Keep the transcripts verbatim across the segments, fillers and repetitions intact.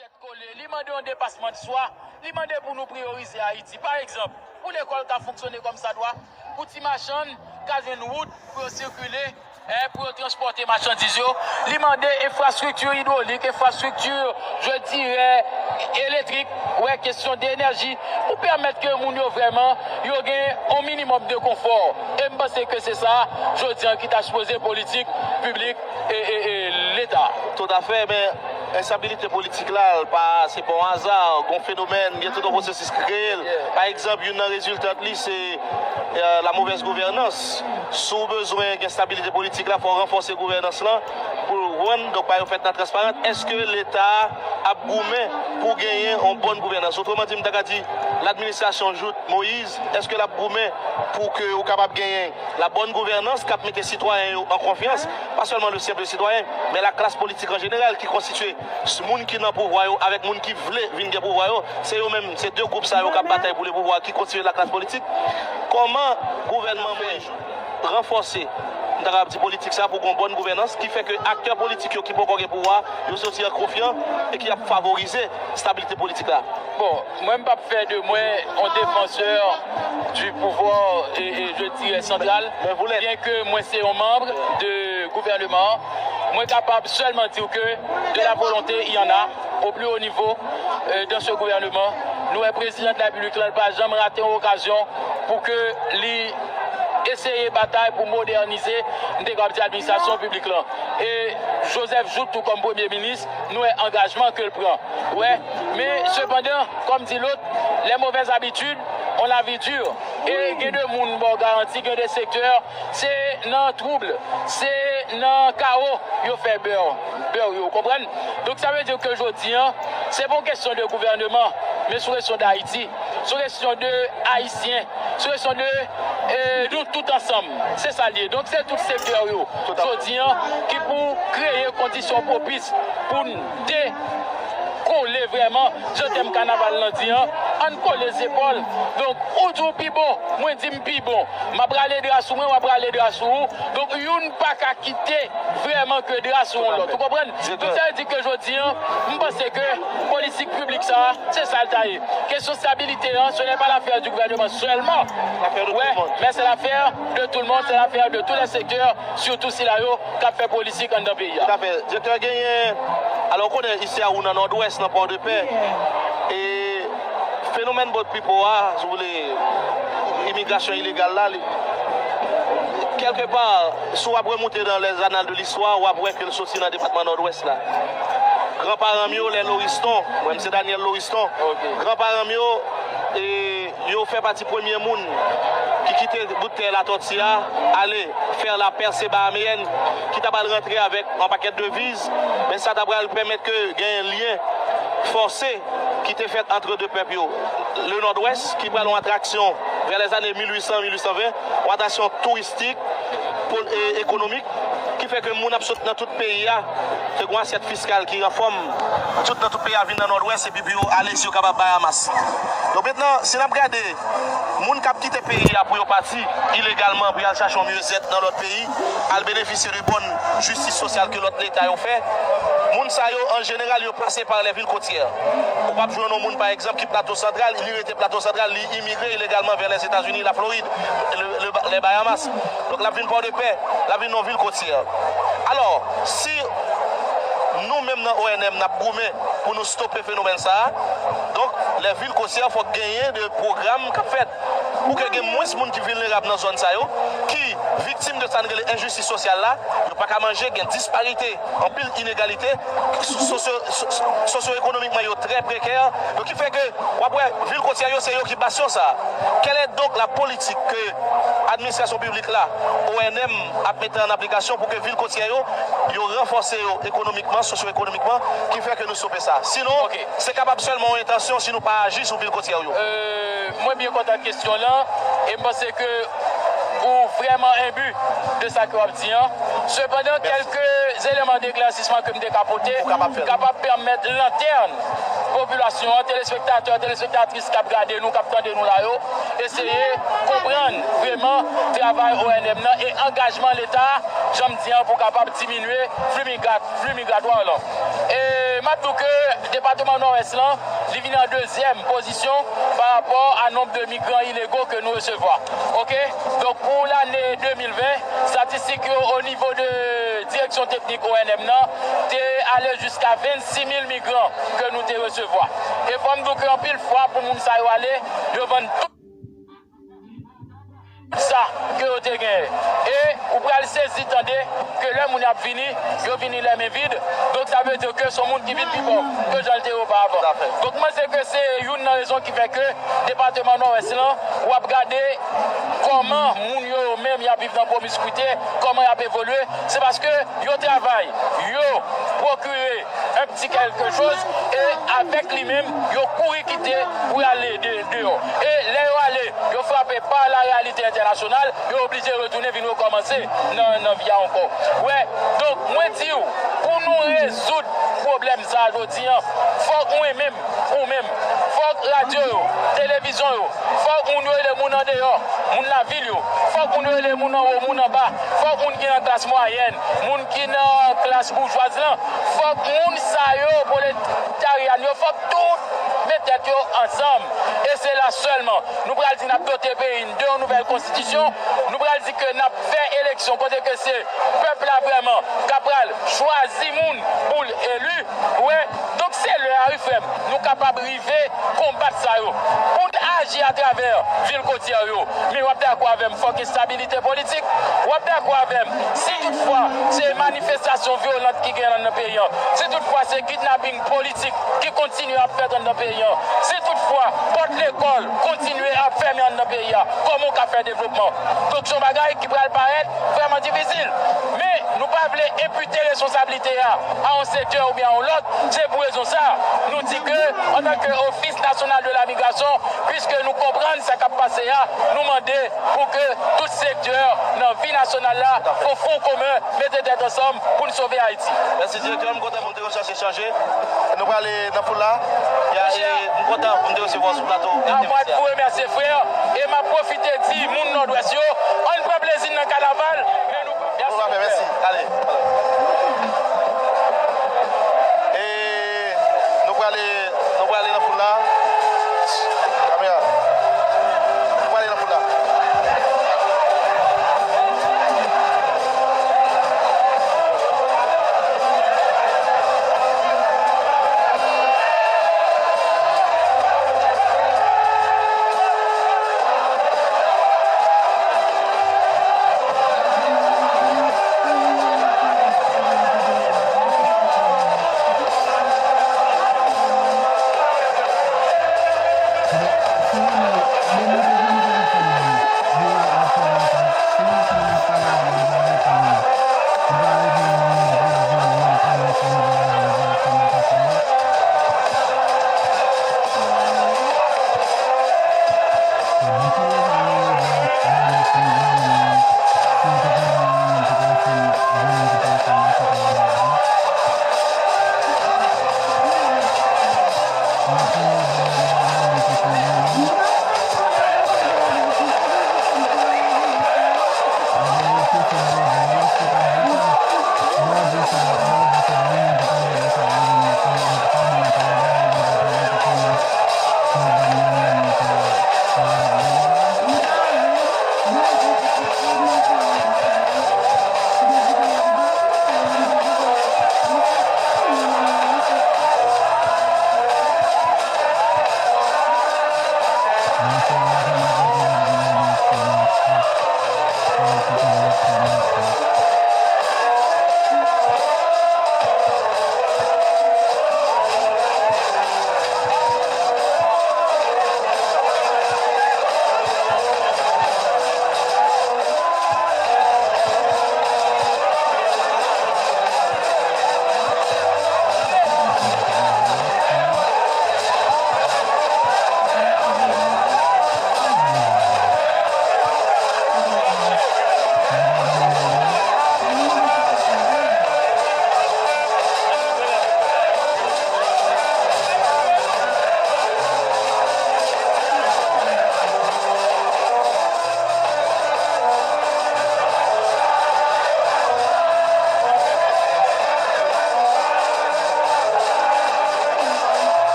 Tèt kole, li mande yon depasman de swa, li mande pou nou priyorize Ayiti. Pa egzanp, pou lekòl ka fonksyone kòmsadwa, pou ti machann ka jwenn wout pou yo sikile, en, pou yo transpòte machandiz yo. Li mande enfrastrikti idwolik, enfrastrikti, je dirais, elektrik, wè, kesyon de enèji, pou pèmèt ke moun yo vrèman, yo gen yon minimòm de konfò. E m panse ke se sa, jodi an, ki ta sipoze politik piblik e, e, e Leta. Toutafè, men enstabilite politik la, l pa, se pa yon aza, gon fenomèn, gen tout yon pwosesis ki kreye l. Pa egzanp, youn nan reziltan li, se, eh, la mauvaise gouvernance. Si w bezwen gen stabilite politik la, fò w ranfòse gouvènans lan pou l rann, donk, pa yo fèt nan transparant. Èske Leta ap goumen pou genyen yon bòn gouvènans? Otreman di, m ta ka di, ladministrasyon Jouthe Moïse, èske l ap goumen pou ke ou kapab genyen la bonne gouvernance k ap mete sitwayen yo an konfyans, pa sèlman le simple citoyen, men laklas politik an jeneral ki konstitye s-, moun ki nan pouvwa yo avèk moun ki vle vin gen pouvwa yo, se yo menm, se de gwoup sa yo k ap batay pou le pouvwa ki konstitye laklas politik. Kòman gouvènman mwen ranfòse, m ta kapab di, politik sa pou gon bòn gouvènans ki fè ke aktè politik yo ki poko gen pouvwa, yo soti an konfyan e ki ap favorize stabilite politik la? Bon, mwen m p ap fè de mwen yon defansè du pouvoir e, e je dirais central, byen ke mwen se yon manm de gouvèneman an, mwen kapab sèlman di w ke de la volonté, il y en a au plus haut niveau, euh, dans ce gouvernement. Nou wè prezidan de la Repiblik la, l pa janm rate yon okazyon pou ke li eseye batay pou modènize, m te kapab di, administrasyon piblik lan. E Joseph Jouthe tou kòm premye minis, nou wè angajman ke l pran. Wè, men sepandan, kòm di lòt, les mauvaises habitudes ont la vie dure. E gen de moun ba w garanti, gen de sektè, se nan twoub, se nan kawo yo fè bè, bè yo, konprann? Donk, sa vle di ke jodi an, se pa yon kesyon de gouvèneman, men se yon kesyon d Ayiti, se yon kesyon de Ayisyen, se yon kesyon de, eh, nou tout ansanm. Se sa l ye. Donk, se tout sektè yo, jodi an, ki pou kreye kondisyon pwopis pou n de kole vrèman, jan tèm kanaval lan di an, ann kole zepòl. Donk, ou di w pi bon, mwen di m pi bon. M ap rale dra sou mwen, w ap rale dra sou ou. Donk, youn pa ka kite vrèman ke dra sou yon lòt. Ou konprann? Donk, sa vle di ke jodi an, m panse ke politik piblik sa a, se sa l ta ye. Kesyon stabilite an, ce n'est pas l'affaire du gouvernement seulement. Wè, men se l'affaire de tout le monde, c'est l'affaire de tous les secteurs, surtout sila yo k ap fè politik anndan peyi a. Toutafè. Direktè, genyen, alò, ou konnen isi a ou nan Nòdwès, nan Pòdepè, e fenomèn boat people a, si w vle, imigrasyon ilegal la, li, kèlkepa, si w ap remoute dans les annales de l'histoire, w ap wè ke l soti nan depatman Nòdwès la. Granparan m yo, lè Loriston, mwen, m se Daniel Loriston. Granparan m yo, e, yo fè pati premye moun ki kite bout tè Latòti a, ale fè la pèse bahameyèn, ki ta pral rantre avèk yon pakèt deviz, men sa ta pral pèmèt ke genyen lyen fòse ki te fèt antre de pèp yo. Le Nòdwès, ki pral yon atraksyon vè lèzane mil uit san, mil uit san ven, yon atraksyon touristik, pol-, e, ekonomik, ki fè ke moun ap sot nan tout peyi a, ke gon asyèt fiskal ki anfòm, tout nan tout peyi a vin nan Nòdwès, epi pou yo ale, si yo kapab, Bahamas. Donk, mentnan, si n ap gade, moun k ap kite peyi a pou yo pati ilegalman, pou y al chache yon miyezèt nan lòt peyi, al benefisye de bòn jistis sosyal ke lòt leta yo fè, moun sa yo, an jeneral, yo pase pa lè vil kotyè. Ou p ap jwenn yon moun, pa egzanp, ki Plato Santral, li rete Plato Santral, li imigre ilegalman vè Lèzetazini, Laflorid, le, le, les Bahamas. Donk, l ap vin Pòdepè, l ap vin yon vil kotyè. Alò, si nou menm nan O N M, n ap goumen pou nou stope fenomèn sa a, donk, lè vil kotyè, fòk genyen de pwogram k ap fèt pou ke gen mwens moun ki vilnerab nan zòn sa yo, ki viktim de sa n rele enjistis sosyal la, yo pa ka manje, gen disparite, anpil inegalite, sosyo-, so-, sosyo-ekonomikman yo trè prekè. Donk, ki fè ke w ap wè vil kotyè yo, se yo ki basyon sa a. Quelle est donc la politique que administration publique la, O N M, ap mete an aplikasyon pou ke vil kotyè yo, yo ranfòse yo ekonomikman, sosyo-ekonomikman, ki fè ke nou stope sa? Sinon, se kapab sèlman yon entansyon si nou pa aji sou vil kotyè yo. Euh, mwen byen kontan kesyon lan, e m panse ke ou vrèman enbi de sa ke w ap di an. Sepandan, kèlke eleman deklèsisman ke m te ka pote kapab pèmèt lantèn popilasyon an, telespektatè, telespektatris k ap gade nou, k ap tande nou la yo, eseye konprann vrèman travay O N M nan e angajman Leta, jan m di an, pou kapab diminye fli migra-, fli migratwa lan. E m ap di w ke depatman Nòdwès lan, li vin an dezyèm pozisyon pa rapò a nonb de migran ilego ke nou resevwa. Oke? Donk, pou lane de mil ven, estatistik yo o nivo de direksyon teknik O N M nan te ale jiska vennsis mil migran ke nou te resevwa. E fò m di w ke anpil fwa, pou moun sa yo ale, yo vann tout sa ke yo te genyen. E ou pral sezi tande ke lè moun y ap vini, yo vini lè men vid. Donk, sa vle di ke se yon moun ki vin pi pòv ke jan l te ye oparavan. Donk, mwen panse ke se youn nan rezon ki fè ke depatman Nòdwès lan, w ap gade kòman moun yo, yo menm, y ap viv nan pwomiskwite, kòman y ap evolye. Se paske yo travay, yo pwokire yon ti kèlkechoz, e avèk li menm, yo kouri kite pou y ale de-, deyò. E lè yo ale, yo frape pa la reyalite entènasyonal, yo oblije retounen vin rekòmanse nan, nan vi a ankò. Wè, donk, mwen di w, pou nou rezoud pwoblèm sa a jodi an, fòk mwen menm, ou menm, fòk radyo yo, televizyon yo, fòk moun yo rele moun andeyò, moun lavil yo, fòk moun yo rele moun anwo, moun anba, fòk moun ki nan klas mwayèn, moun ki nan klas boujwaz lan, fòk moun sa yo, pwoletarya n yo, fòk tout met tèt yo ansanm. E se la sèlman nou pral di n ap dote peyi n de yon nouvèl konstitisyon, nou pral di ke n ap fè eleksyon kote ke se pèp la vrèman k ap pral chwazi moun pou l eli. Wè, donk se lè a, wi, frè m, nou kapab rive konbat sa yo. Pou n aji atravè vil kotyè yo. Men w ap dakò avè m, fòk estabilite politik. W ap dakò avè m, si toutfwa se manifestasyon vyolant ki gen nan peyi an, si toutfwa se kidnaping politik ki kontinye ap fèt anndan peyi an, si toutfwa pòt lekòl kontinye ap fèmen anndan peyi a, kòman w ka fè devlopman? Donk, se yon bagay ki pral parèt vrèman difisil. Men, nou pa vle enpite responsablite a a yon sektè oubyen a yon lòt. Se pou rezon sa a, nou di ke, antanke Ofis Nasyonal de la Migrasyon, piske nou konprann sa k ap pase a, nou mande pou ke tout sektè nan vi nasyonal la, pou fon komen, mete tèt ansanm pou n sove Ayiti. Mèsi, direktè. M kontan pou m te rechèche chanje. Nou prale nan foul la. Ya, e m kontan pou m te resevwa w sou plato. A mwa pou remèsye, frè. E m ap pwofite di moun Nòdwès yo, ann pran plezi n nan kanaval. Men nou, mèsi, frè. Mèsi. Ale. E nou prale, nou prale nan foul la. Kamera. Nou prale nan foul la.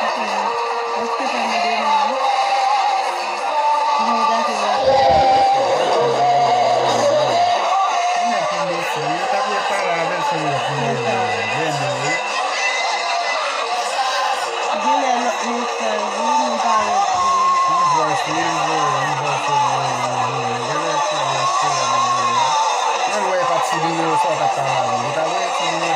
Èske fè m ede nou? Mwen gate la. Li nèg tonbe sou li, yo t ap pale avè l sou rezo, wi. Gen lè lòt mesaj, wi, nou pa rete. Yon vòs, wi, yon vòs, wi, wi, wi. Gen lè ti vòs, wi, wi, wi. Mwen wè e pa t sou nimewo sa w t ap pale avè l. Ou ta wè e sou nimewo